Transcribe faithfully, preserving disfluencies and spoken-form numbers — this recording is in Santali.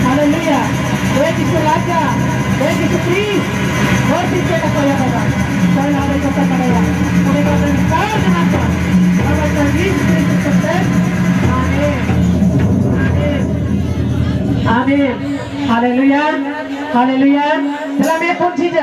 ᱦᱟᱞᱮᱞᱩᱭᱟ᱾ ᱦᱮ ᱡᱤᱥᱩ ᱨᱟᱡᱟ, ᱦᱮ ᱡᱤᱥᱩ ᱠᱷᱨᱤᱥᱴ, ᱦᱚᱲ ᱪᱮᱫ ᱞᱮᱠᱟ ᱠᱚ ᱮᱦᱚᱵ ᱮᱫᱟ? ᱚᱠᱚᱭ ᱞᱟᱦᱟ ᱨᱮ ᱠᱟᱛᱷᱟ ᱵᱟᱲᱟᱭᱟ? ᱚᱸᱰᱮ ᱠᱷᱚᱱ ᱨᱮᱱ ᱠᱟᱨ ᱠᱟᱱᱟ ᱠᱚ᱾ ᱟᱵᱚ ᱡᱤᱥᱩ ᱠᱷᱨᱤᱥᱴ ᱧᱩᱛᱩᱢ ᱛᱮ᱾ ᱟᱢᱮᱱ᱾ ᱟᱢᱮᱱ᱾ ᱟᱢᱮᱱ᱾ ᱦᱟᱞᱮᱞᱩᱭᱟ᱾ ᱦᱟᱞᱮᱞᱩᱭᱟ᱾ ᱪᱟᱞᱟᱜ ᱢᱮ ᱯᱩᱱ ᱡᱷᱤᱡᱟ᱾